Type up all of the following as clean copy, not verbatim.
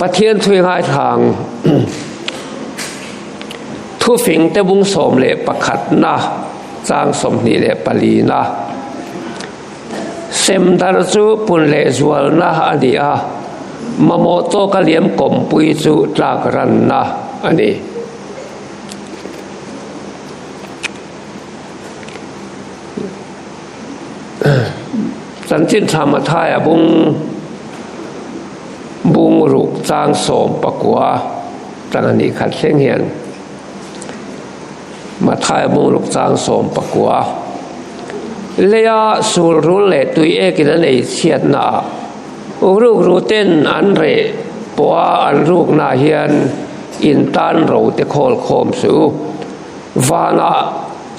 Pathian thui ngaithlang thufing te bung 11 na chang 24 na semdar chu pun leh zualna a ni a mamawh tawka liam kawmpui chu tlak ranna a ni. Chanchin tha Mathaia bung bung ruk chang 19 tang a nih khat thleng hian Mathaia bung ruk chang 19 leia sul rul leh tui ekin an ei chhiatna ah ruk ru ten an reh pawha an rukna hian in tan ro te khawl khawm suh u. Vanah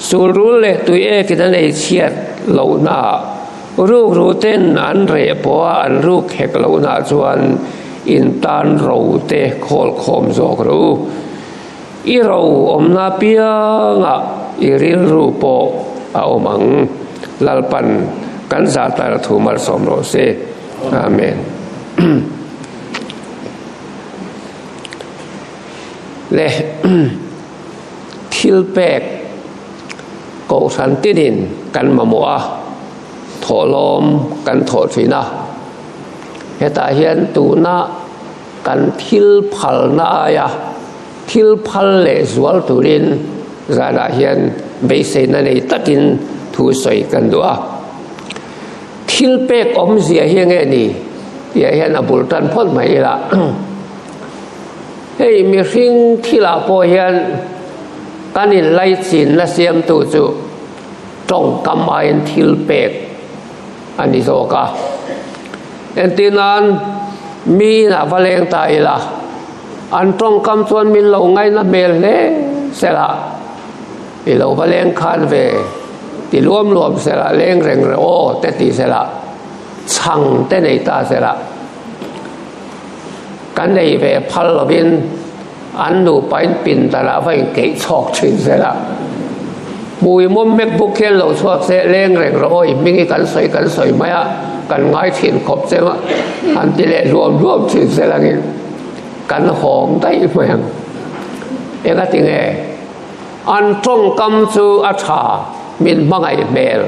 sulrul leh tui ekin an ei chhiat lohnaah rukru ten an reh pawha an ruk hek lohnaah chuan in tan ro te khawl khawm zawk rawh u. I ro awmna piangah i rilru pawh a awm ang. Lalpan kan zah tar thu malsawm rawh se. Amen. Le thil pek kohhran tinin kan mamawh a, thawhlawm kan thawh thin a. Hetah hian tuna kan thil phalna aia thil phal leh zual turin zanah hian beiseina nei takin thu sawi kan duh a. Thil pek awmzia hi nge ni tih ah hian a bul tan phawt mai ila. Hei mihring thilah pawh hian kan inlaichinna siamtu chu tawngkam aiin thil pek a ni zawk a. Entir nan mi inah va leng ta ila, an tawngkam chuan min lo ngaina hmel hle sela, i lo va leng khan ve ti luam luam sela, leng reng reng aw te ti sela, chhang te nei ta sela. Kan ei ve phal lovin an nupa in pindan ah va inkeih chhawk thin zel a. Hmui mawm hmek buk hian lo chhuak se leng reng rawh aw i hming hi kan sawi kan sawi mai a, kan ngai thin khawp che a, an ti leh hluam hluam thin zel angin kan hawng daih mai ang. Engati nge an tawngkam chu a tha min hmangaih hmel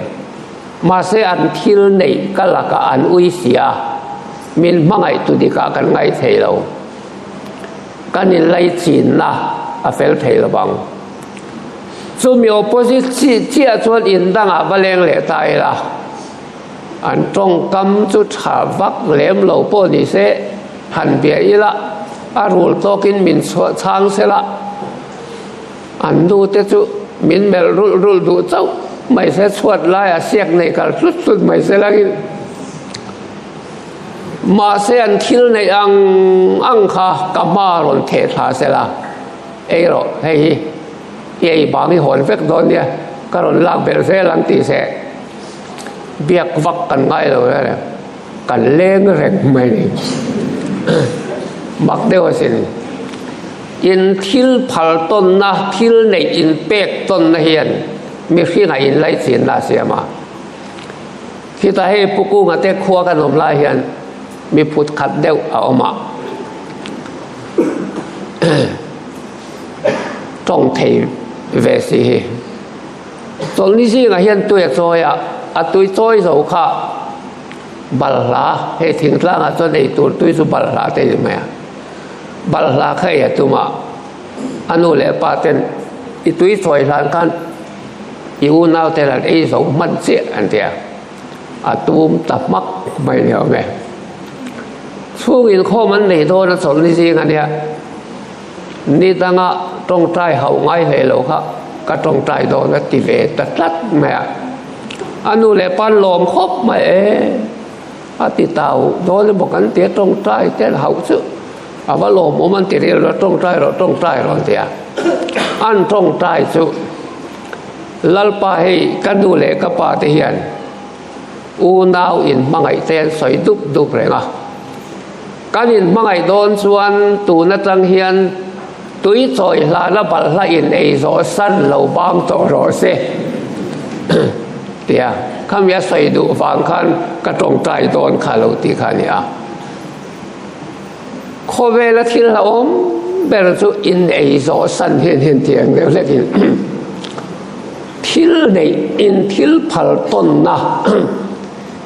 mahse an thil neih ka lakah an ui sia. Min hmangaih tu dikah kan ngaih thei lo. Kan inlaichinna a fel thei lo vang. Chumi opposite chi chiah chuan in dangah va leng leh ta ila, an tawngkam chu tha vak lem lo pawh ni se, han bia ila, a rul tawkin min chhuah chhang sela, an nu te chu min melh rulh rulh duh chauh mai se, chhuat laiah siak nei kal tlut tlut mai selangin. Mahse an thil neih ang ang kha ka hma rawn theh thla sela, ei rawh, hei hi i ei bang i hawn vek dawn nia, ka rawn lak belh zel ang tih se biak vak kan ngai lo reng reng, kan leng reng mai ni. Mak deuh asin. In thil phal tawnna, thil neih in pek tawnna hian mihringah inlaichinna a siam a. Khitah hei Pu Kunga te khua kan awm lai hian mi phut khat deuh a awm a, tawng thei ve si hi. Chawlhni zingah hian tui a chawi a, a tui chawi zo kha balhla, hei thingtlangah chuan ei tur tui chu balhla te ni mai a, balhla kha ei a tum a, a nu leh pa ten i tui chawi hlan khan I unau te lan ei zo hman chiah an ti a, a tum ta hmak mai ni awm e. Chhung inkhawm an nei dawn a chawlhni zing a nia, ni danga tawngtai hauh ngai hlei lo kha ka tawngtai dawn a ti ve ta tlat mai a. A nu leh pa an lawm khawp mai e, a ti tau dawn emaw kan ti a, tawngtai te an hauh chu a va lawmawm an ti ril rawh, tawngtai rawh, tawngtai rawh an ti a. An tawngtai chu. Lalpa hei ka nu leh ka pa te hian unau in hmangaih te an sawi dup dup reng a. Kan in hmangaih dawn chuan tun atang hian tui chawi hlana balhla in ei zawh san lo bang tawh rawh se tia khami a sawi duh vang khan ka tawngtai dawn kha lo tih kha a ni a. Khawvela thil hlauhawm ber chu in ei zawh san hian hian tiang deuh hlekin thil neih in thil phal tawnna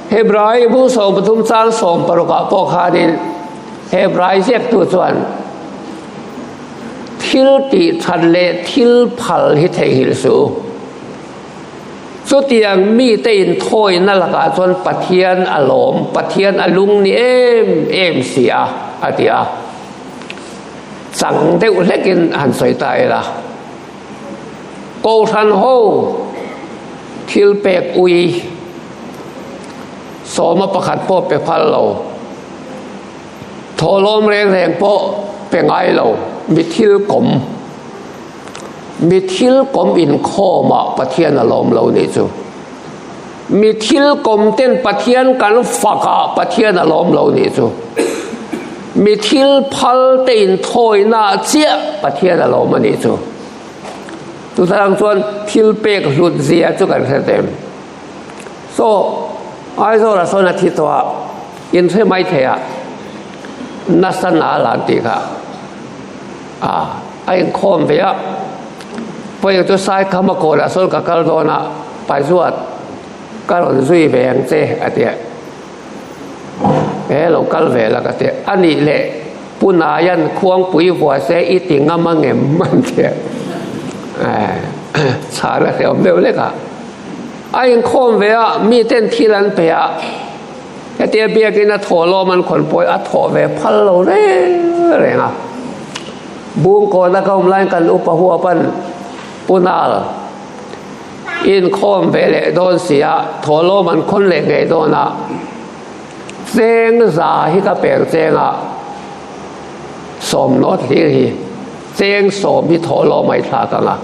Hebrai bu 13 chang 16 ah pawh khanin Hebrai ziaktu chuan thil tih that leh thil phal hi theihnghilh suh u. Chutiang mite inthawina lakah chuan Pathian a lawm, Pathian a lung ni em em si a, a ti a. Chang deuh hlekin han sawi ta ila. Kohhran ho thil pek ui sawma pakhat pawh pe phal lo, thawhlawm reng reng pawh pe ngai lo, mi thil kawm. Mi thil kawm inkhawmah Pathian a lawm lo nih chu. Mi thil kawm ten Pathian kan fakah Pathian a lawm lo nih chu. Mi thil phal te inthawina chiah Pathian a lawm a nih chu. Chutah chuan thil pek hlut zia chu kan hre tem. So, Aizawlah sawn a thi tawh a, inhre mai thei a, nasa na lan tih kha. A a inkhawm ve a, pawih chu Saikhama kawlah sawn ka kal dawn a, Paizuat ka rawn zui ve ang che a ti a, he lo kal ve la ka ti a, a nih leh Pu Naian khuangpui vua se i ti ngam a ngem an ti a, chhan a hrehawm deuh lek a, a inkhawm ve a, miten thil an pe a, Hetia biakin a thawh lawm an khawn pawh a thawh ve phal lo reng reng a. Bungkawna ka awm laiin kan upa huapan Punal inkhawm ve leh dawn si a, thawh lawm an khawn leh ngei dawn a, cheng za hi ka peng cheng a, sawm nawt hlir hi cheng sawm hi thawh lawm a i thlak ang a.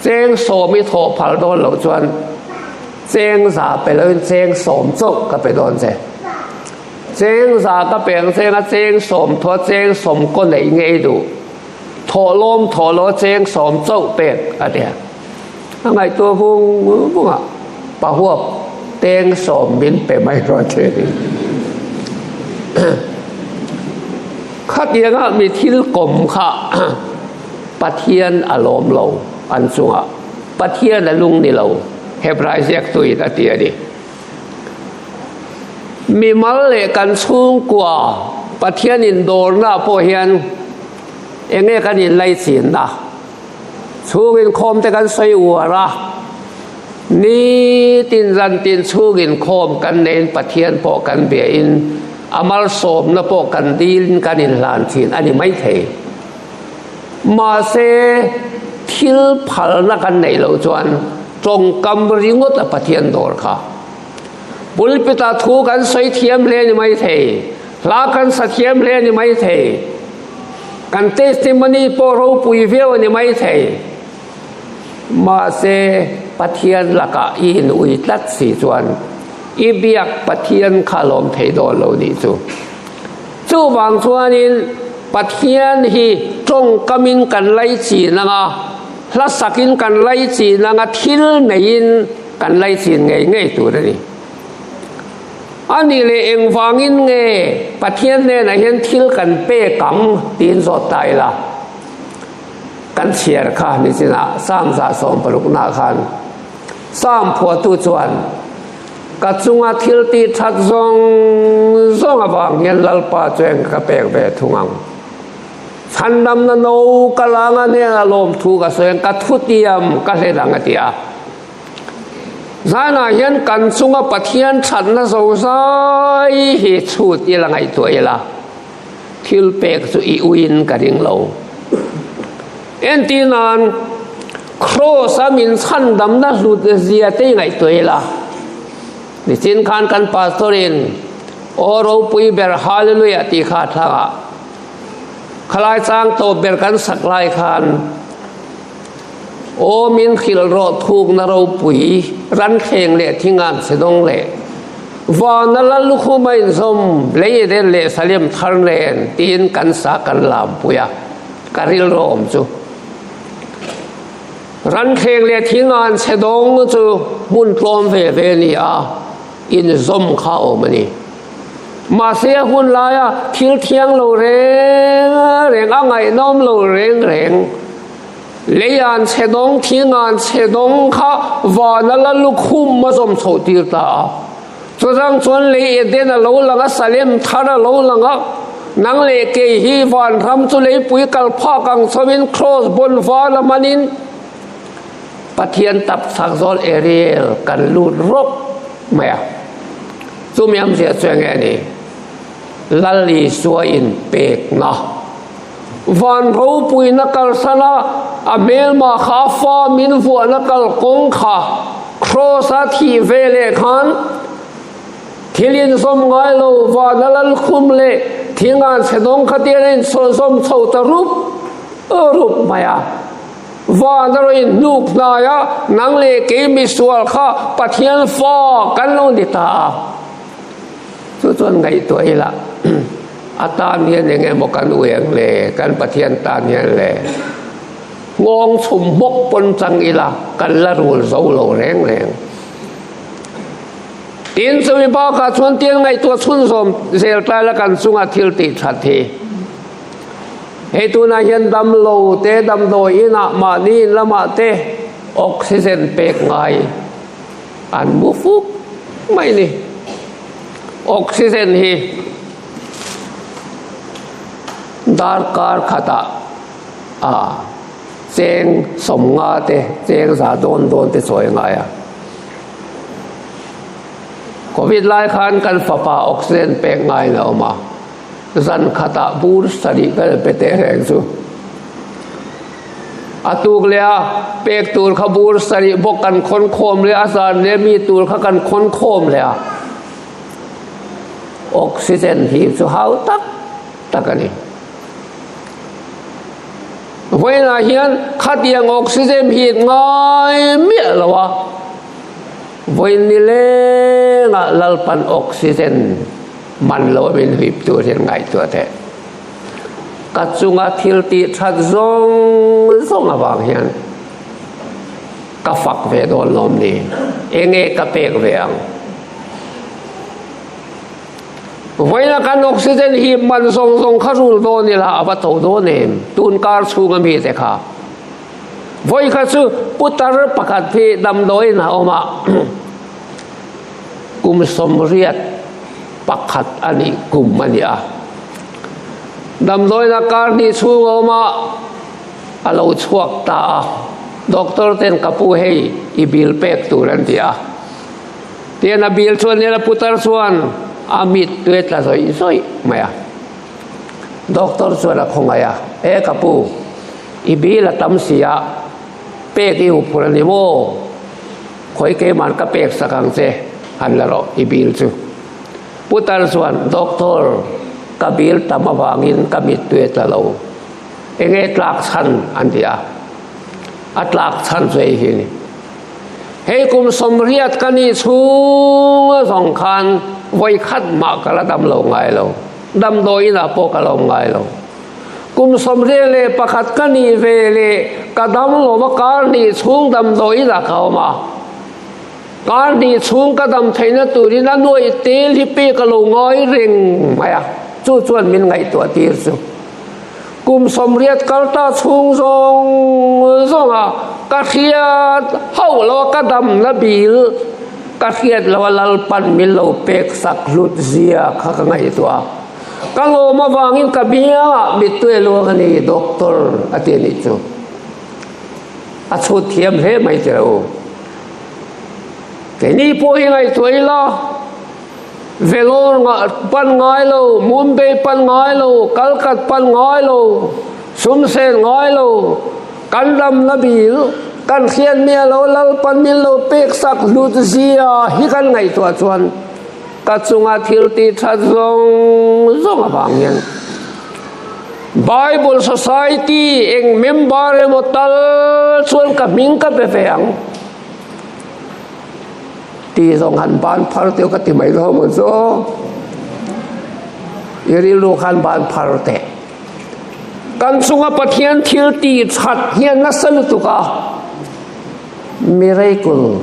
Cheng sawm i thawh phal dawn loh chuan cheng za pe loin cheng sawm chauh ka pe dawn che. Cheng za ka pe ang cheng a cheng sawm thaw cheng sawm kaw neih ngei duh. Thawh lawm thawh lo cheng sawm chauh pek a ti a. A ngaihtuah vung vung a, pa huap teng sawm min pe mai rawh che ni. Khatianga mi thil kawm kha Pathian a lawm lo an chungah Pathian a lung ni lo, Hebrai ziaktuin a ti a ni. Mimal leh kan chhungkua Pathian indawrna pawh hian enge kan inlaichinna? Chhung inkhawm te kan sawi uar a, nitin zantin chhung inkhawm kan neiin Pathian pawh kan biain a malsawmna pawh kan dilin kan inhlan thin a ni maithei. Mahse, thil phalna kan neih loh chuan tawngkam ringawt a Pathian dawr kha. Pulpit-ah thu kan sawi thiam hle a ni maithei, hla kan sa thiam hle a ni maithei, kan testimony pawh ropui viau a ni maithei. Mahse, Pathian lakah i inui tlat si chuan i biak Pathian kha lawm thei dawn lo nih chu. Chuvang chuanin Pathian hi tawngkamin kan laichin anga, hlasakin kan laichin anga, thil neiin kan laichin ngei ngei tur a ni. A nih leh engvangin nge Pathian hnenah hian thil kan pek ang tiin zawt ta ila? Kan chhiar kha nichinah Psalm 160 khan Psalm phuahtu chuan, Ka chunga thil tih that zawng zawng avang hian Lalpa chu eng ka pek ve thung ang. Chhandamna no ka la anga hnenah lawmthu ka sawi ang, ka thutiam ka hlen ang a ti a. Zanah hian kan chunga Pathian thatna zozai hi chhut ila ngaihtuah ila, thil pek chu i uiin ka ring lo. Entirnan, Kraws-a min chhandamna hlut zia te i ngaihtuah ila. Nichin khan kan pastor-in Aw ropui ber Hallelujah tih kha a thlang a. Khalai chang tawp ber kan sak lai khan Aw min hrilh rawh thukna ropui ranthleng leh thingan che dawng leh vana la lukhum a inzawm lei eden leh Salem thar nen tiin kan sa kan lampui a. Ka rilru awm chu ranthleng leh thingan chhe dawng chu hmun tlawm ve ve a ni a, inzawm kha awm a ni. Mahse a hun laia thil thiang lo reng reng, a ngaihnawm lo reng reng, lei an chhe dawng, thing an chhe dawng kha vana la lukhum a zawm chhoh tir ta a. Chutang chuan lei Eden a lo lang a, Salem thar a lo lang a, nang leh kei hi vanram chu leipui kal phak ang chhovin Kraws bawn vala hmanin Pathian tap chak zawl Ariel kan lut rawp mai a. Chumi awmzia chu enge a ni? Lal Isua inpekna van ropuina kalsana a hmelma kha a fa min vuahna kalkawng kha Kraws a thih ve leh khan thil inzawm ngai lo vana lalkhum leh thingan chhe dawng kha tian a insawnzawm chho ta rup rup mai a. Van a rawn inhnuk hnai a, nang leh kei misual kha Pathian fa kan lo ni ta a. Chu chuan ngaihtuah ila a tan hian eng emaw kan ui ang le, kan Pathian tan hian le nghawng chhum hmawk pawn chang ila kan la rul zo lo reng reng. Tin, chumi bakah chuan tiang ngaihtuah chhunzawm zel tlai la kan chunga thil tih that hi. Hei tunah hian damlo te damdawi inah mahni in lamah te oxygen pek ngai an mu fuk mai ni. Oxygen hi darkar khatah a cheng 50 te cheng za dawn dawn te chawi ngai a. Covid lai khan kan fapa oxygen pek ngaiin a awm a. Zan khatah bur sarih ka pe teh reng chu. A tuk leh a pek tur kha bur sarih bawk kan khawn khawm leh a, zan leh mi tur kha kan khawn khawm leh a. Oxygen hi chu hau tak tak a ni. Vawiinah hian khatiang oxygen hi ngai miah lo a. Vawiin nilengah Lalpan oxygen man lo a min huip tur hian ngaihtuah teh. Ka chunga thil tih that zawng zawng avang hian ka fak ve dawn lawm ni? Enge ka pek ve ang? Vawiina kan oxygen hi man zawng zawng kha rul dawn ila a va to dawn em? Tun kar chhunga mite kha. Vawi kha chu putar pakhat hi damdawiin a awm a, kum 81 a nih kum a ni a. Damdawiin a kar hnih chhung a awm a, a lo chhuak ta a. Doctor ten ka pu hei i bill pek tur an ti a. Tian a bill chuan nel a putar chuan a mit tui a tla zawih zawih mai a. Doctor chuan a khawngaih a, E ka pu, i bill a tam si a, pek i huphurh a ni maw? Khawi keiman ka pek sak ang che, han la rawh i bill chu. Putar chuan, Doctor, ka bill tam avangin ka mittui a tla lo. Enge tlak chhan? an ti a. A tlak chhan chu hei hi a ni. Hei kum 80 ka nih chhung zawng khan vawikhat mah ka la dam lo ngai lo. Damdawi inah pawh ka lawm ngai lo. Kum 91 ka nih ve leh ka dam lo va kar hnih chhung damdawi inah ka awm a. Kar hnih chhung ka dam theihna turin a nuaih tel hi pek a lo ngai reng mai a, chu chuan min ngaihtuah tir chu. Kum 80 kal ta chhung zawng zawnga ka hriat hauh lo a ka damna bil ka hriat lo a Lalpan min lo pek sak hlut zia kha ka ngaihtuah a. Ka lawm avangin ka biangah mittui a luang a ni Doctor a ti a nih chu. A chhut thiam hle mai tih lo. Keini pawh hi ngaihtuah ila. Vellore pan ngai lo, Mumbai pan ngai lo, Kalkat pan ngai lo, Sumsen ngai lo, kan ram na bil, kan hriat miah lo, Lalpan min lo pek sak hlut zia hi kan ngaihtuah chuan ka chunga thil tih that zawng zawng avang hian Bible Society eng member emaw tal chuan ka hming ka pe ve ang. Ti zawng han ban phar teh ka ti mai lo maw chu i rilru khan ban phar teh. Kan chunga Pathian thil ti that hian nasa lutuk a miracle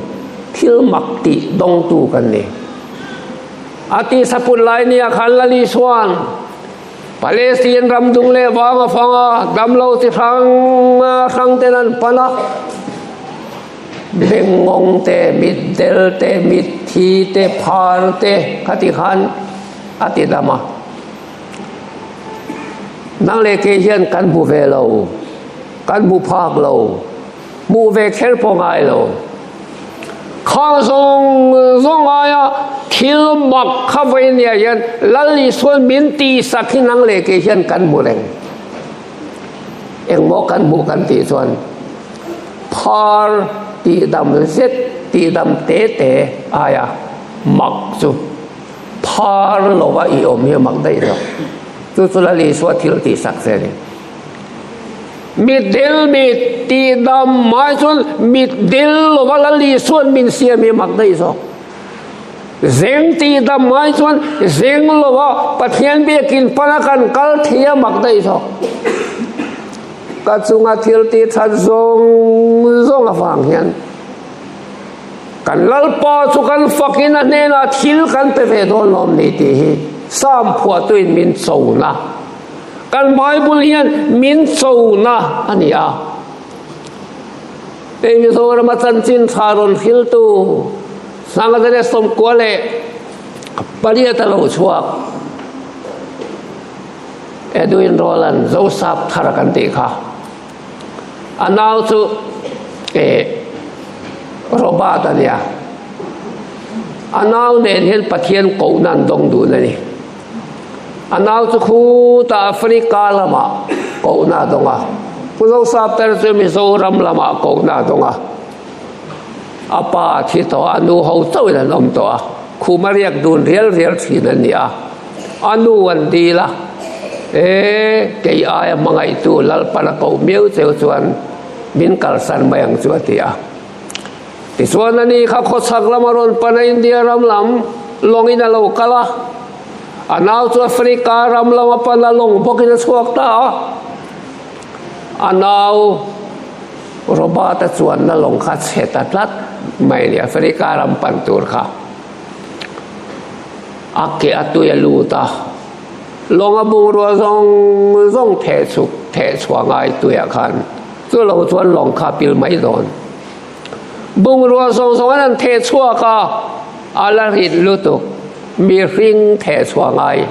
thil mak tih dawngtu kan ni. A tisa put lai nia khan Lal Isuan Palestine ram dung leh vang a fang a, damlo chi hrang hrang ten an pan a, bengngawng te, mitdel te, mitthi te, phar te khati khan a ti dam a. Nang leh kei hian kan hmu ve lo, kan hmu phak lo, hmuh ve kher pawh ngai lo. Khang zawng zawng aia thil mak kha vawi nia hian Lal Isuan min tihsak hi nang leh kei hian kan hmu reng. Engmaw kan hmuh kan tih chuan phar tihdam zet tihdam te te aia mak chu phar lova i awm hi a mak daih lo. Chu chu Lal Isua thil tihsak che a ni. Mitdel mit tihdam mai chuan mitdel lova Lal Isuan min siam hi mak daih zawk. Zeng tihdam mai chuan zeng lova Pathian biakin pana kan kal thei a mak daih zawk. Ka chunga thil tih that zawng zawng avang hian kan Lalpa chu kan fakin a hnenah thil kan pe ve dawn lawm ni tih hi Psalm phuahtuin min chona. Kan Bible hian min chona a ni a. Hei Mizorama chanchin tha rawn hriltu Sangazare sawmkua leh pariat a lo chhuak. Edwin Roland Zosap thar kan tih kha. A nau chu eh Robert a nia. A nau nen hian Pathian kohna an dawng dun a ni. A nau chu khutah Africa lamah kohna a dawng a, Pu Zosapter chu Mizoram lamah kohna a dawng a. A pa a thi tawh a, a nu ho chauhin an awm tawh a, khum a riak dun rial rial thin an ni a. A nu an dil a, E, kei aia hmangaihtu Lalpan a koh miau cheu chuan min kalsan mai ang chu a ti a. Tichuan ani kha khawchhak lama rawn pan a India ram lam lawngin a lo kal a, a nau chu Africa ram lama pan a lawng bawkin a chhuak ta a. A nau Robert-a chuanna lawng kha chhe ta tlat mai a ni, Africa ram pan tur kha. A ke a tui a lut a, lawng a bungrua zawng zawng theh chhuk theh chhuah ngai tuiah khan chu lo chuan lawng kha a pil mai dawn. Bungrua zawng zawng an an theh chhuak a, a la rit lutuk, mihring theh chhuah ngai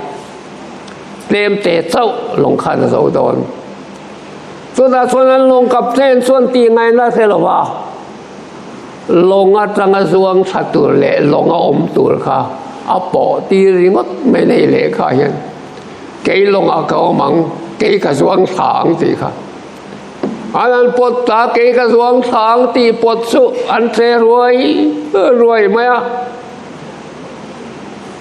tlem te chauh lawng khan a zo dawn. Chutah chuan an lawng kap chen chuan tih ngaihna hre lo va, lawng atanga zuang tha tur leh lawng a awm tur kha a pawh tir ringawt mai nei lehkha hian kei lawngah ka awm ang, kei ka zuang thla ang tih kha. An an pawt ta kei ka zuang thla ang tih pawt chu an che ruai ruai mai a.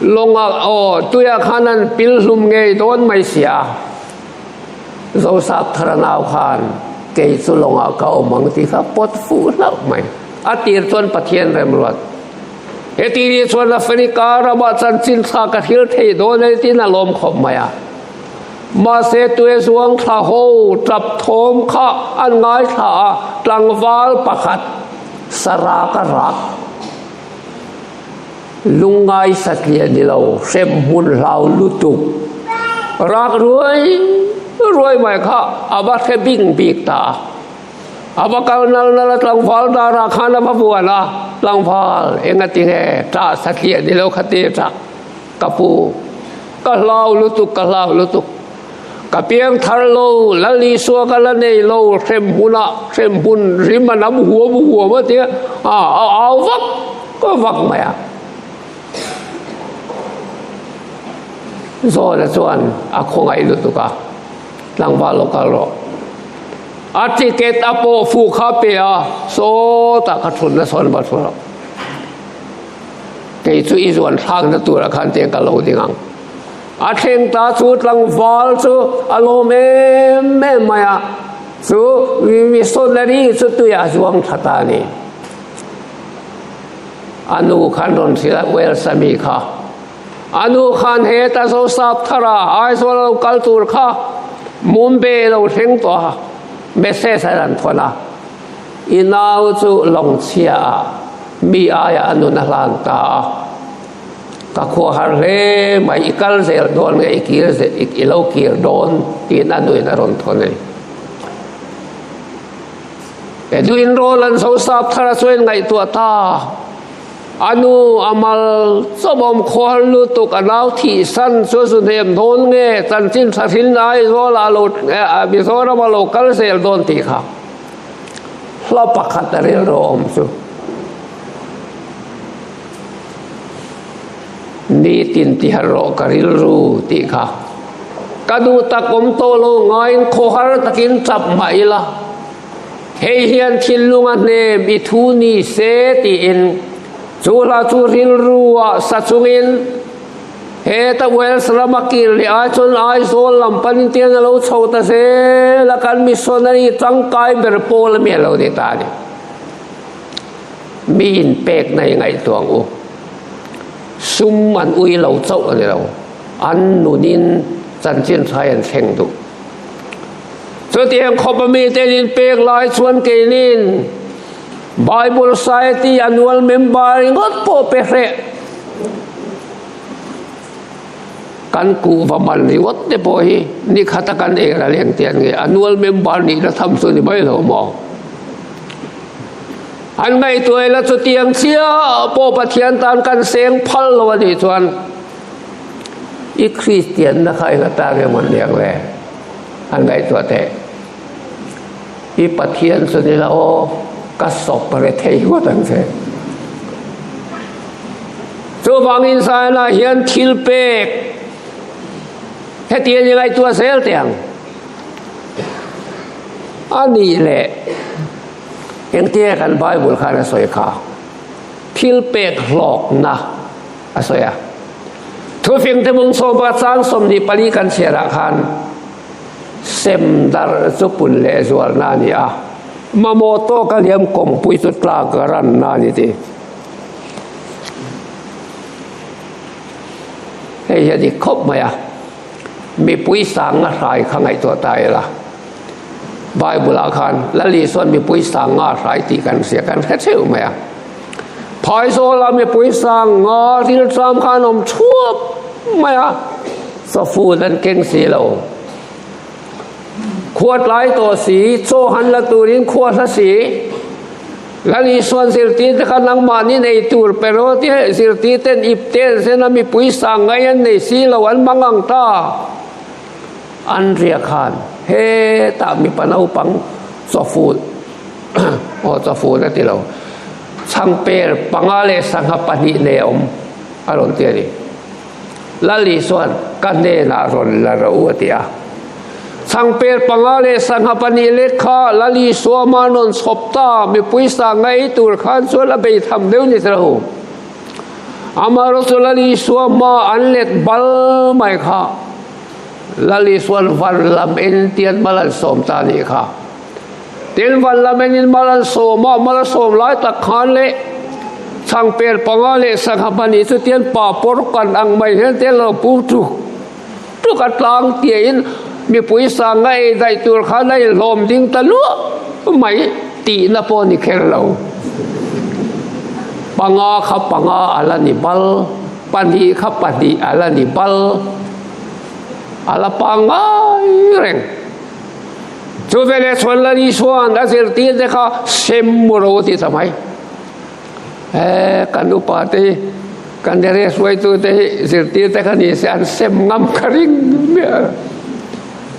Lawngah aw tuiah khan an pil hlum ngei dawn mai sia. Zosap thar a nau khan kei chu lawngah ka awm ang tih kha pawt fuh hlauh mai. A tir chuan Pathian remruat. Heti ni chuan Africa ramah chanchin thla ka thil thei dawn e tiin a lawm khawp mai a. Mahse tue zuang thla ho tap thawm kha an ngaithla a, tlangval pakhat sarak a rak. Lungngai satliah ni lo, hrem hmun hlau lutuk. Rak ruai ruai mai kha a va hre bing bik ta a. A va kal nal nal a, tlangval darah khan a va vuan a, Tlangval, engatinge ṭah satliah ni lo kha ti ṭah? Ka pu, ka hlau lutuk, ka hlau lutuk. Ka piang thar lo, Lal Isua ka la nei lo, hrem hmunah, hrem hmun rim a nam huam huam a tia, a a au vak vak mai a. Zawna chuan a khawngaih lutuk a, tlangval lo kal rawh. A ticket a pawh fuh kha pe a, sawtah ka thutna sawn va thu rawh. Kei chu i zuan thlakna turah khan tiang ka lo ding ang. A thleng ta chu tlangval chu a lawm em em mai a, chu missionary chu tuiah a zuang tha ta a ni. A nu khan rawn hrilh a, Wales a mi kha. A nu khan heta Zosap thara Aizawl a lo kal tur kha Mumbai a lo thleng tawh a, message a rawn thawn a. I nau chu lawngchhia ah mi aiah a nun a hlan ta a. Ka khua har hle mai, i kal zel dawn nge i kir zel, i lo kir dawn tiin a nuin a rawn thawn a ni. Edwin Rowland Zosap thar a chuan ngaihtuah ta. A nu a mal chawmawm khual lutuk a nau thih san chu zu hnem dawn nge chanchin tha hrin Aizawl ah lo Mizoram a lo kal zel dawn tih kha hla pakhat a rilru awm chu nitin tiharh rawh ka rilru tih kha ka duh tak awm tawh lo ngaiin khawhar takin chap mah ila. Hei hian thinlung a hnem i thu ni se tiin chu hla chu rilru ah sa chungin heta Wales rama kir leh ai chuan Aizawl lam panin tiang a lo chho ta zel a, kan missionary tangkai ber pawl ami a lo ni ta a ni. Mi inpekna i ngaihtuah ang u. Sum an ui lo chauh a ni lo, an nunin chanchin tha an thleng duh. Chutiang khawpa miten inpek lai chuan keinin Bible Society annual member ringawt pawh pe hreh kan kuhva man ringawt te pawh hi ni khata kan ei ral eng tiang nge annual member nihna tham chu ni mai lo maw? An ngaihtuah ila chutiang chiah pawh Pathian tan kan seng phal lo a nih chuan I Kristianna kha eng atan emaw an liang le? An ngaihtuah teh. I Pathian chu ni la aw, ka sawp re thei ngawt ang che. Chuvangin Zion-ah hian thil pek heti a ni ngaihtuah zel teh ang. A nih leh engtia kan Bible khan a sawi kha? Thil pek hlawkna. a sawi a. Thufing te mung sawmpa chang 24 kan chhiarah khan sem darh chu pun leh zualna a ni a, mamawh tawka liam kawngpui chu tlak ranna a ni ti. Hei hi a dik khawp mai a, mipui sanga hrai kha ngaihtuah ta ila. Bible-ah khan Lal Isua'n mipui sanga hrai tih kan hria, kan hre theuh mai a. Phaizawla mipui sanga rilṭam kha an awm thuap mai a, chawfun an keng si lo. Khua tlai tawh si, chaw han la turin khua hla si. Lal Isua'n zirtirte kha nangmahni nei tur pe rawh tia zirtirten ip te an zen a, mipui sangai an nei si lo, an mang ang ta. An ria khan hetah mipa naupang chawfun aw chawfun a ti lo chhangper panga leh sangha pahnih nei a awm a rawn ti a ni. Lal Isuan ka hnenah rawn la rawh u a ti a. Chhangper panga leh sangha pahnih lek kha Lal Isua hma an rawn chhawp ta mipui sangha ei tur khan chuan a bei tham deuh ni tirahu. Amaherawhchu chu Lal Isua hma an let bal mai kha. Lal Isua'n van lam en tian mal an sawm ta nih kha. Tin, van lam enin mal an sawm a, mal a sawm lai tak khan leh chhangper panga leh sangha pahnih chu tian pa pawr kan ang mai hian tian lo pu tuk tuk a tlang tiahin mipui sanga ei daih tur khan a inhlawm ding ta luah mai tihna pawh ni kher lo. Panga kha panga a la ni bal. Pahnih kha pahnih a la ni bal, a la pangngai reng. Chu veleh chuan Lal Isua'n a zirtir te kha sem mu ro a ti ta mai. He kan upa te hi, kan area hruaitu te hi zirtir te kha ni se an sem ngam kha ring miah.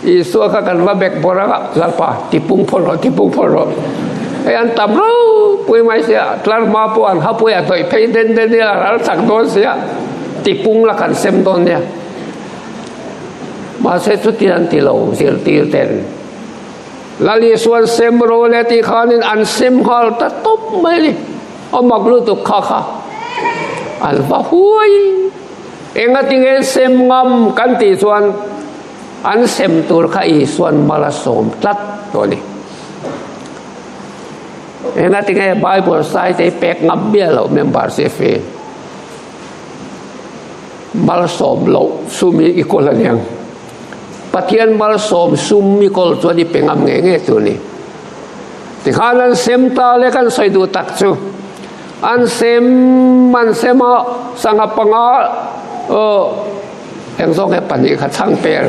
Isua kha kan va bek bawr anga, Lalpa tipung phawt rawh, tipung phawt rawh. Hei an tam ropui mai sia, tlar hma pawh an hapui a dawih phei den den nia, a ral chak dawn sia, tipung la kan sem dawn nia. Mahse chutin an ti lo, zirtir ten. Lal Isua'n sem rawh le tih khanin an sem nghal ta tawp mai a ni. A mak lutuk kha kha an va huai. Engatinge sem ngam kan tih chuan An sem tur kha Isua'n mal a sawm tlat tawh a ni. Engatinge Bible sai te hi pek ngam miah loh member si fi. Malsawm loh sum hi i kawl a niang. Pathian malsawm sum i kawl chuan i pe ngam ngei ngei tur a ni. Tikhan an sem ta le kan sawi duh tak chu. An sem an sem a, sangha panga aw eng zawk nge pahnih kha chhang per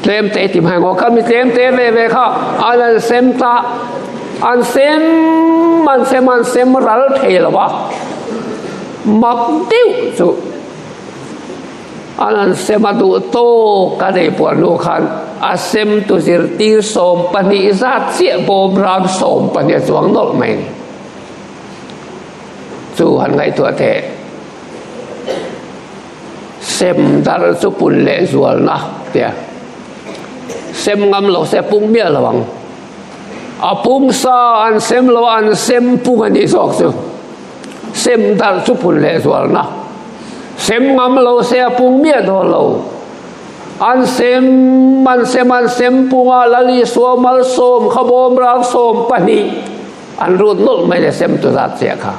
tlem te ti hmai ngaw kha mi tlem te ve ve kha an an sem ta an sem an sem an sem ral thei lo va mak deuh chu An an sem a duh tawk a nei puan hnu khan a sem tu zirtir 12 zat chiah bawm ram 12 a chuang nawlh mai a ni. Chu han ngaihtuah teh. Sem darh chu pun leh zualna tia. Sem ngam lo se pung miah lo ang. A pung sa an sem lo a an sem pung a nih zawk chu. Sem darh chu pun leh zualna. Sem ngam lo se a pung miah dawn lo. An sem, an sem, an sem punga Lal Isua malsawm kha bawmrang 12 an rut nawlh mai le sem tu zat chiah kha.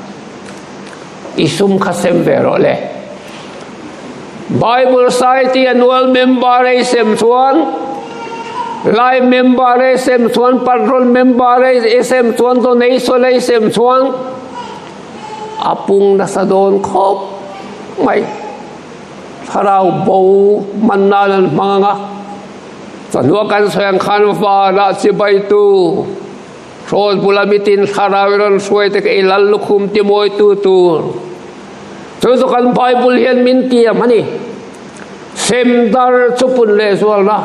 I sum kha sem ve rawh le. Bible Society annual member ei sem chuan Life member ei sem chuan Patron member ei sem chuan Donation ei sem chuan a pung nasa dawn khawp mai. Thlarau bo man nan an hmang ang a, chawhnuah kan sawi ang khan vanah chibaitu hrawn bula mitin thlarau i rawn hruai te kha i lal lukhum timawitu tur. Chu chu kan Bible hian min tiam a ni. Sem dar chu pun leh zualna.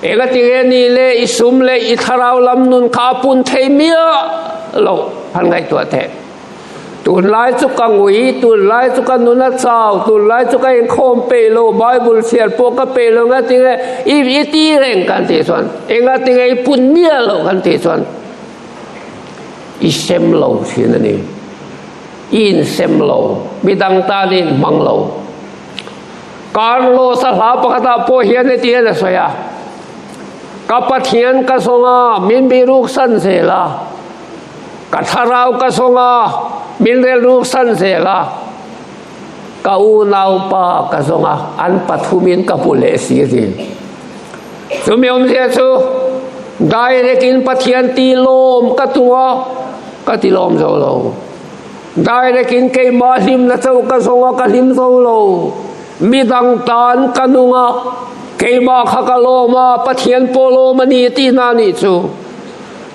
Engati nge ni le i sum leh i thlarau lam nun kha a pun thei miah loh han ngaihtuah teh. Tunlai chu ka ngui, tunlai chu ka nun a chau, tunlai chu ka inkhawm peih lo, Bible chhiar pawh ka peih lo engati nge i i ti reng kan tih chuan engati nge i pun miah loh kan tih chuan i sem lo thin a ni. I insem lo, midang tan i inhmang lo. Carlos a hla pakhatah pawh hian heti hian a sawi a, Ka Pathian ka zawng a, min biruk san zel a. Ka thlarau ka zawng a, min relruk san zel a. Ka unaupa ka zawng a, an pathumin ka hmu leh si a ti. Chumi awmzia chu direct in Pathian ti lawm ka tum a, ka ti lawm zo lo. Direct in keimah hlimna chauh ka zawng a, ka hlim zo lo. Midang tan ka nung a, keimah kha ka lawm a, Pathian pawh lawm a ni tihna a nih chu.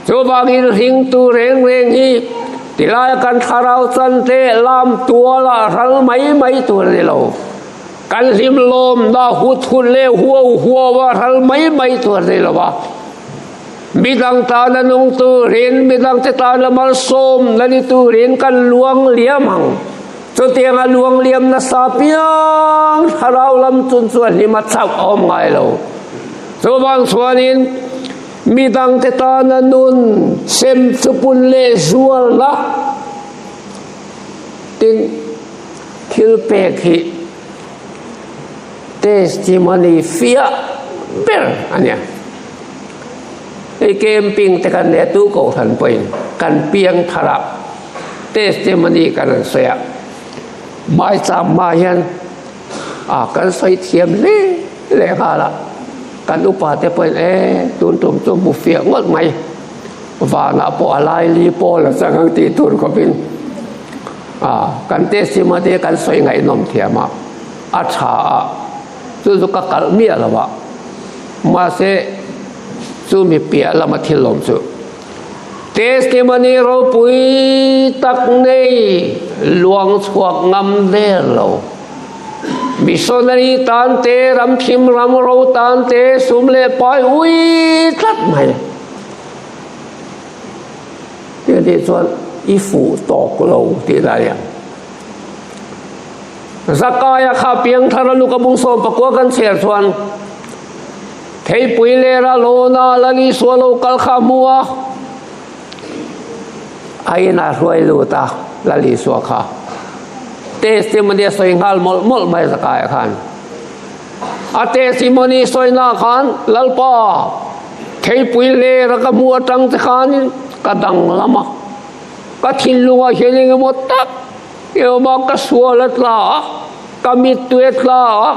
Chuvangin ringtu reng reng hi tilai kan thlarau chan te lam tuala ral mai mai tur a ni lo. Kan hlim lawmna hut hut leh huau huau a ral mai mai tur a ni lo a. Midang tana nung turin, midangte tana malsawmna ni turin kan luang liam ang. Chutianga luang liam nasa piang thlarau lam chun chuan hlim a chauh a awm ngai lo. Chuvang chuanin midangte tana nun sem chupun leh zualna tin thil pek hi testimony fiah ber a nia. Hei camping te kan nei a, tu kohhran pawhin kan piang thar a, testimony kan rawn sawi a, Maicham hma hian a kan sawi thiam hle leh nghal a, kan upa te pawhin e tun tum chu hmu fiah ngawt mai, vanah pawh a laili pawl a chang ang tih tur khawpin a kan testimony kan sawi ngaihnawm thiam a, a tha a. Chu chu ka kalh miah lo a, mahse chu mi piah lama thil awm chu testimony ropui tak nei luang chhuak ngam der lo. Missionary tan te, ram thim ram ro tan te, sum leh pai ui tlat mai. Tih chuan i fuh tawk lo tih lai ang. Zakaia kha piangthar a luka bung 19 kan chhiar chuan theipui lera lawna Lal Isua lo kal kha hmu a, a inah hruai lut a Lal Isua kha. Testimony a sawi nghal mawlh mawlh mai Zakaia khan. A testimony sawina khan Lalpa theipui lera ka hmu atang te khanin ka danglam a, ka thinlungah hian engemaw tak Emaw ka sual a tla a, ka mittui a tla a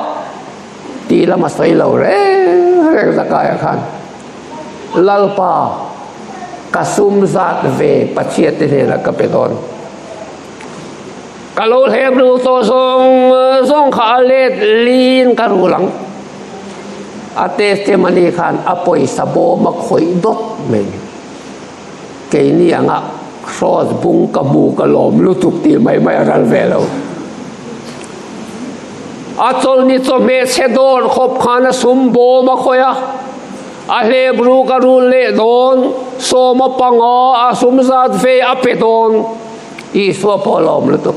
tih lam a sawi lo reng reng Zakaia khan Lalpa. Ka sum zat ve Pathian te hnenah ka pe dawn. Ka lo hlep ru tawh zawng zawng kha a let lin ka rul ang. A testimony khan a pawisa bawm a khawih dawt mai. Keini anga kraws bung ka hmu ka lawm lutuk tih mai mai a ral ve lo. A chawlhni chawhmeh chhe dawr khawp khan a sum bawm a khawih a, a hlep ruk a rul leh dawn, sawma panga a sum zat ve a pe dawn. Isua pawh a lawm lutuk.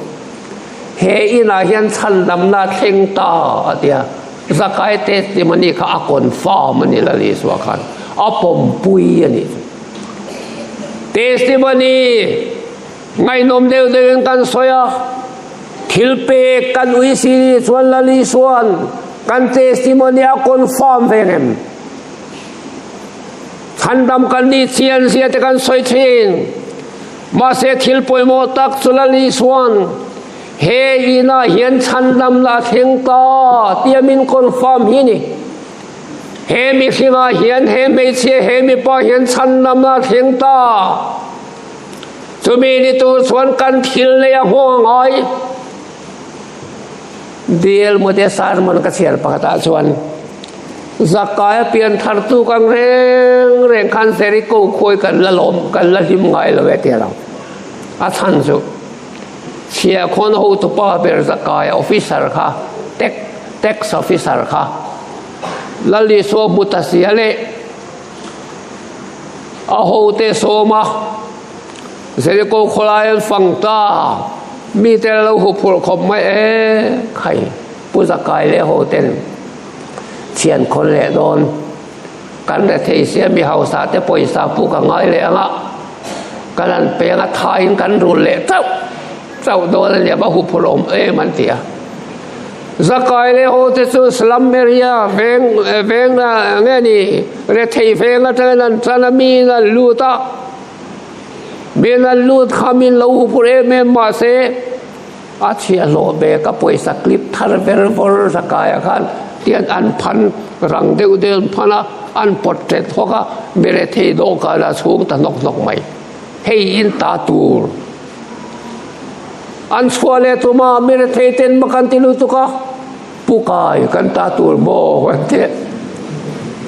He inah hian chhandamna a thleng ta a ti a, Zakai testimony kha a confirm a ni Lal Isua khan a pawmpui a nih chu. Testimony ngaihnawm deuh deuhin kan sawi a, thil pek kan ui si ni chuan Lal Isua'n kan testimony a confirm ve ngem. Chhandam kan nih chian zia te kan sawi thin. Mahse thil pawimawh tak chu Lal Isua'n He inah hian chhandamna a thleng ta tia min confirm hi a ni. He mihringah hian he hmeichhia, he mipa hian chhandamna a thleng ta. Chumi ni tur chuan kan thil nei a nghawng a ngai. Bial mute sermon ka chhiar pakhatah chuan Zakaia pian thartu kan reng reng khan Jericho khuai kan la lawm, kan la hlim ngai lo e tia lo. A chhan chu Chhiahkhawn hotupa ber Zakaia officer kha, tax officer kha, Lal Isua hmu ta sia leh a hote sawma Jericho khawlai an fang ta, mite a lo huphurh khawp mai e, khai Pu Zakai leh hoten chhiankhawn leh dawn kan rethei sia mi hausa te pawisa puk a ngai leh anga kan han peng a thain kan rul leh chauh chauh dawn a nia va huphurh awm em an ti a. Zakai leh ho te chu slum area veng veng nge ni rethei veng atangin an tan a miin an lut a miin an lut kha min lo huphurh em em mahse A chhiahhlawh ve ka pawisa clip thar ver vawr Zakaia khan tian an phan rang deuh deuh an phan a, an pawt ṭet hawk a, mi rethei dawhkan a chhung ta hnawk hnawk mai. Hei in ta tur an chhuah leh tum a, mi rethei ten mak an ti lutuk a, Pu Kai kan ta tur maw an ti.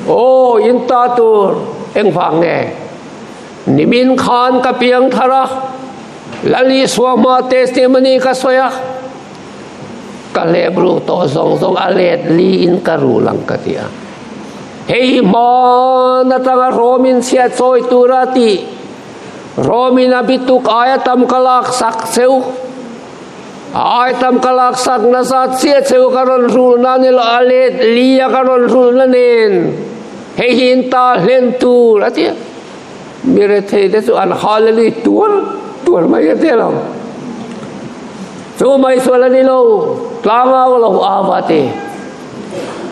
Aw in ta tur engvang nge? Nimin khan ka piang thar a. Lal Isua hma testimony ka sawi a, ka hlep ru tawh zawng zawng a let li in ka rul ang ka ti a. Hei hman atanga Romin chhiat chawi tura tih, Romin a bituk aia tam ka lak sak cheu, a ai tam ka lak sak nasa chiah cheu ka rawn rul na ni lo, a let li a ka rawn rul na nen, hei hi in ta hlen tur a ti a. Mi rethei te chu an hallelui tuar tuar mai a tia lo. Chu mai chuan a ni lo, tlangau lo ava ti.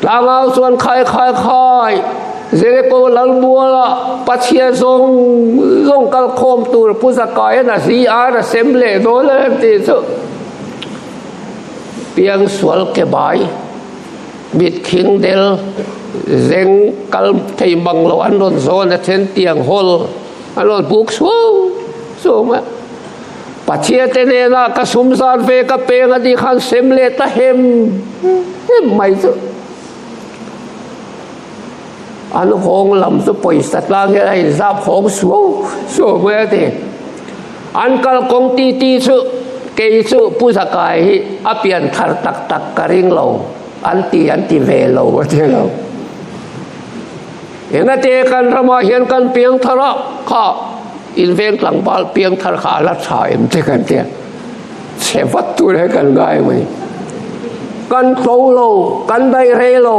Tlangau chuan khai khai khai, Jericho lalmuala Pathian zawng zawng kal khawm tur Pu Zakaian a zi ar a sem leh dawn a ti chu. Piang sual ke bai. Mit khing del zeng kal thei mang lo an rawn zawn a then tiang hawl an rawn buk suau suau mai a. Pathian te nena ka sum zan ve ka peng a nih khan sem leh ta hem hem mai chu. An hawng lam chu pawisa tlang hian a inzap hawng suau suau mai a ti. An kalkawng titi chu kei chu Pu Zakai hi a pian thar tak tak ka ring lo, an ti an ti ve lo a ti lo. Engate kan ramah hian kan piang thar a, kha inveng tlangval piang thar kha a la tha em te kan tia. Chhe vat tur he kan ngai mai. Kan tlo lo, kan daih rei lo.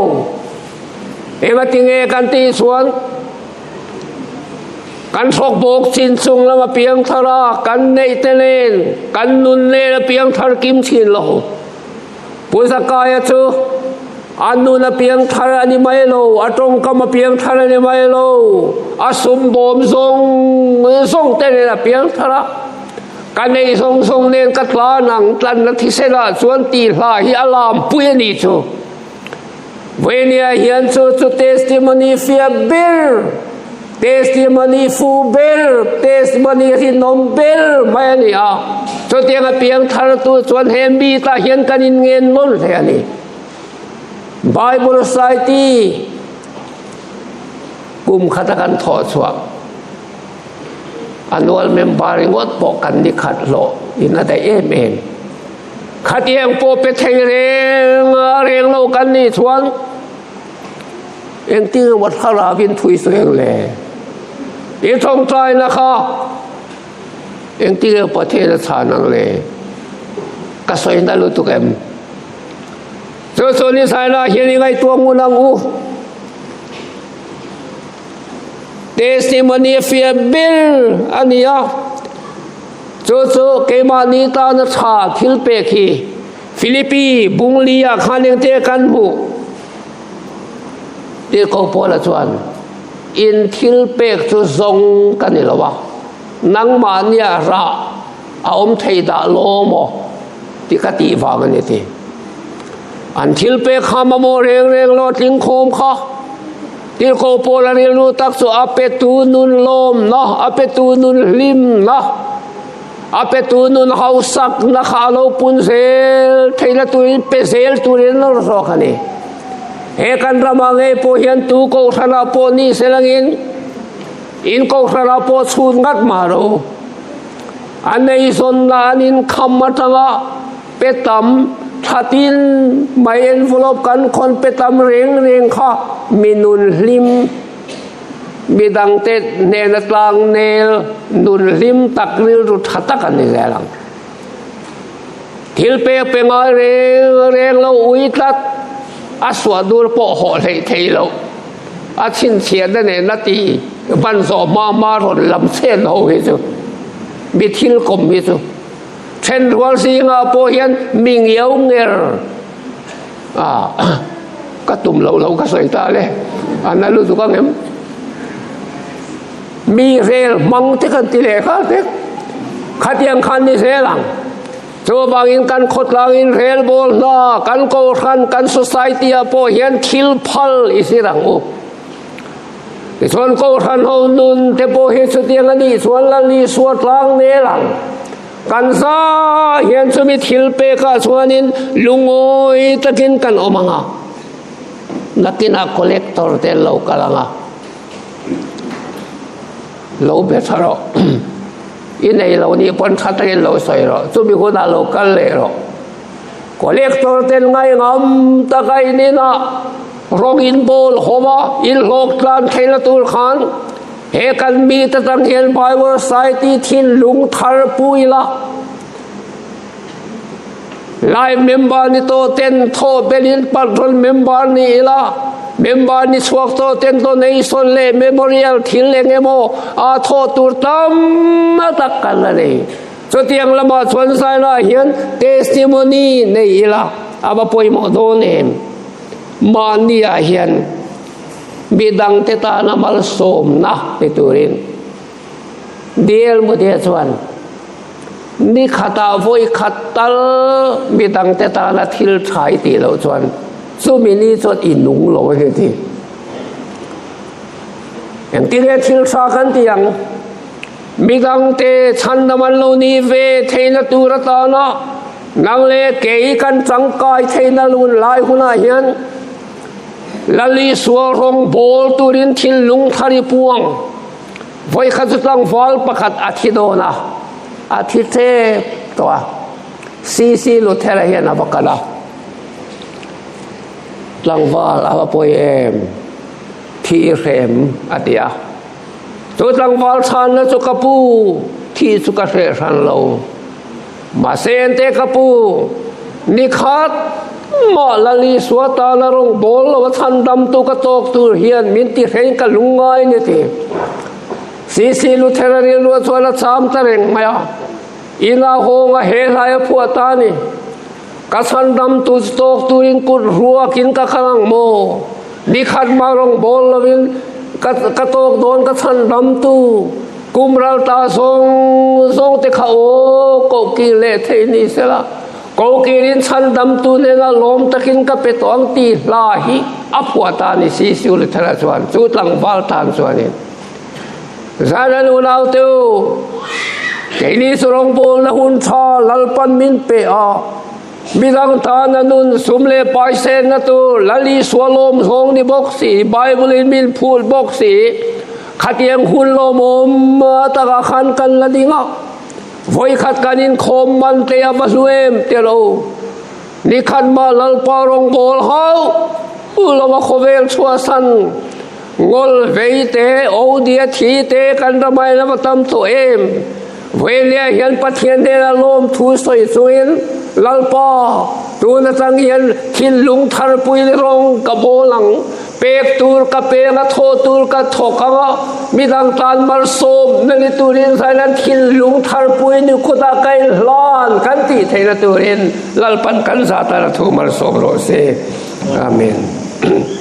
Engati nge kan tih chuan Kan hrawk bawk chin chung lama piang thar a, kan neih te nen kan nun nen a piang thar kim thin lo. Pu Zakaia chu a nun a piang thar a ni mai lo, a tawngkam a piang thar a ni mai lo, a sum bawm zawng zawng te nen a piang thar a. Ka neih zawng zawng nen ka tlan ang, tlanna thisenah chuan tih hla hi a lampui a nih chu. Vawinia hian chu chu testimony fiah ber. Testimony fu ber, testimony rinawm ber mai a ni a. Chutianga piang thar tur chuan he mitah hian kan inngen nawn hle a ni. Bible Society kum khata kan thawh chhuah annual member ringawt pawh kan ni khat hlawh in a daih em em. Khatiang pawh pe thei reng reng lo kan nih chuan Engtin emaw thlarauin thui sawi ang le? I tawngtaina kha engtin emaw Pathian a chhan ang le? Ka sawi na lutuk em? Chu chu ni saina hian i ngaihtuah ngun ang u. Testimony a fiah ber a ni a. Chu chu keimahni tana tha thil pek hi Philippi bungli-ah khan engte kan hmuh? Tirhkoh Paula chuan, In thil pek chu zawng ka ni lo a, nangmahnia rah a awm thei dah law maw tih ka tih vang a ni ti. An thil pek kha mamawh reng reng lo a tling khawm kha. Tirhkoh Paula rilru tak chu a petu nun lawmna, a petu nun hlimna, a petu nun hausakna kha a lo pun zel theihna turin pe zel turin a lo rawk a ni. He kan ramah ngei pawh hian tu kohhranah pawh ni selangin in kohhranah pawh chhut ngat mah ro. A neizawnna an inkham atanga pe tam thatin mai envelope kan khawn pe tam reng reng kha mi nun hlim Midangte hnena tlangnel nun hlim tak rilru tha tak an ni zel ang. Thil pek pe ngai reng reng lo ui tlat, a suah dur pawh hawh hleih thei loh, a chhinchhiahna nena ti hman zawh hma hma rawn lam chhen ho hi chu mi thil kawm hi chu thenrual zingah pawh hian mi ngiau nger A, ka tum loh loh ka sawi ta le, a na lutuk ang em? Mi rel hmang te kan ti leh kha te, khatiang khan ni zel ang. Chuvangin kan khawtlangin rel bawl hna, kan kohhran, kan society ah pawh hian thil phal i zir ang u. Tichuan kohhran ho nun te pawh hi chutiang a nih chuan Lal Isua tlang nel ang. Kan za hian chumi thil pekah chuanin lungawi takin kan awm ang a, nakinah collector te an lo kal ang a, lo be tha rawh, i nei lo nih pawn tha takin lo sawi rawh, chumi hunah lo kal leh rawh. Collector ten ngaihngam taka in inah rawng in bawl hawm a, in hlawk tlan theihna tur khan He kan mite tang hian Bible Society thinlung thar pu ila, Life member ni tawh ten thaw belin patron member ni ila, member ni chhuak tawh ten donation leh memorial thil eng emaw a thawh tur tam tak kan la nei. Chutiang lamah chuan zainah hian testimony nei ila a va pawimawh dawn em? Mahniah hian Midangte tana malsawmna ni turin Dil Mudie chuan ni khatah vawi khat tal midangte tana thil tha i tih loh chuan chumi ni chuan i nung lo a ni ti. Engtin nge thil tha kan ti ang? Midangte chhandam an lo ni ve theihna tur atana nang leh kei kan tangkai theihna lun lai hunah hian Lal Isua rawng bawl turin thinlung thar i puang. Vawikhat chu tlangval pakhat a thi dawn a, a thi tep tawh a. CC Luthera hian a va kal a, Tlangval a va pawi em? Thi i hre em? a ti a. Chu tlangval chhanna chu ka pu, thi chu ka hreh hran lo. Mahse ente ka pu, nikhat mah Lal Isua tana rawng bawl lo a chhandamtu ka tawk tur hian min ti hrein ka lungngai ni ti. CC Luthera rilru chuan a cham ta reng mai a, ina hawnga he hlai a phuah ta a ni. Ka chhandamtu chu tawk turin kut ruakin ka kal ang maw? Nikhat mah rawng bawl lovin ka ka tawk dawn ka chhandamtu kum ral ta zawng zawng te kha aw koh kir leh thei ni sela, koh kirin chhandamtu nena lawm takin ka pe tawh ang tih hla hi a phuah ta ni si Siu Luthera chuan chu tlangval tan chuanin. Zan unau te u, keini chu rawngbawlna hun tha Lalpan min pe a, midang tana nun sum leh pai senna tur Lal Isua lawm zawng ni bawk si, Bible in min phut bawk si, khatiang hun lawmawm takah khan kan la ding a, vawikhat kan inkhawm man te a va hlu em ti lo. Nikhat mah Lalpa rawngbâwl hauh lova khawvêl chhuahsan ngawl vei te, Odia thi te kan ramai lova tam tawh em? Vawinia hian Pathian hnêna lawmthu sawi chungin, Lalpa, tun aṭang hian thinlung tharpui rawng ka bâwl ang. Pek tur ka peng a, thawh tur ka thawk ang a, midang tan malsawm na ni turin Thailand thinlung tharpui ni kutah ka inhlan kan tih theihna turin Lalpan kan zah tan a thu malsawm rawh se. Amen.